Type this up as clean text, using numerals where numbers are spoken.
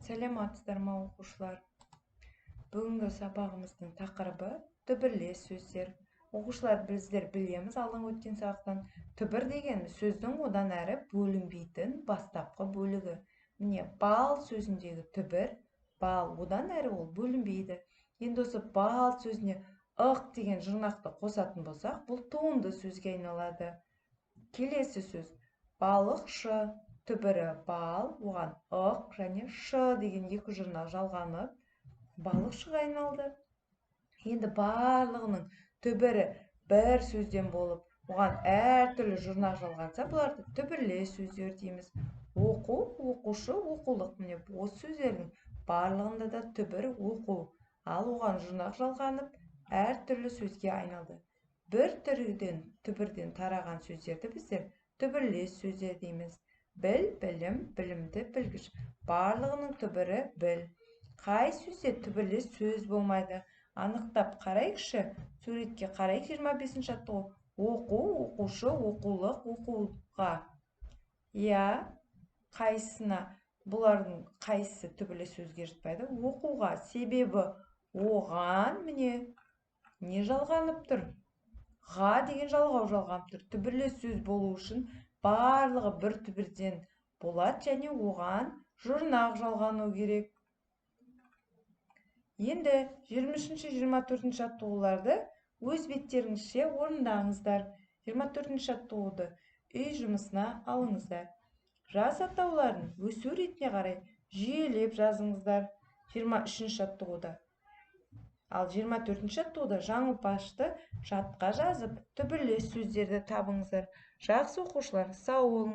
Сәлеметсіздер ме, оқушылар! Бүгінгі сабағымыздың тақырыбы – түбірлес сөздер. Оқушылар, біздер білеміз алдыңғы өткен сабақтан, түбір дегеніміз – сөздің одан әрі бөлінбейтін бастапқы бөлігі. Міне, бал сөзіндегі түбір – бал, одан әрі ол бөлінбейді. Енді осы бал сөзіне ық деген жұрнақты қосатын болсақ, бұл туынды сөзге айналады. Келесі сөз – балықшы. Түбірі – бал, оған ық және шы деген екі жұрнақ жалғанып, балықшыға айналды. Енді барлығының түбірі бір сөзден болып, оған әртүрлі жұрнақ жалғанса, бұларды түбірлес сөздер дейміз. Оқу, оқушы, оқулық. Міне, осы сөздердің барлығында да түбір – оқу, ал оған жұрнақ жалғанып, әртүрлі сөзге айналды. Бір түрден, түбірден тараған сөздерді біздер түбірлес сөздер дейміз. Біл, білім, білімді, білгіш. Барлығының түбірі – біл. Қай сөзде түбірлес сөз болмайды? Анықтап қарайықшы, суретке қарайық. 25-жаттығу. Оқу, оқушы, оқулық, оқуға. Иә, қайсысына, бұлардың қайсысы түбірлес сөзге жатпайды? Оқуға. Себебі оған, міне, не жалғанып тұр? Ға деген жалғау жалғанып тұр. Түбірлес сөз болу үшін барлығы бір түбірден болады және оған жұрнақ жалғану керек. Енді 23-, 24 жаттығуларды өз беттеріңізше орындаңыздар. 24 жаттығуды үй жұмысына алыңыздар. Жас атауларын өсу ретіне қарай жүйелеп жазыңыздар 23 жаттығуда. Ал 24 жаттығуда жаңылпашты жатқа жазып, түбірлес сөздерді табыңыздар. Жақсы, оқушылар, сау болыңыз.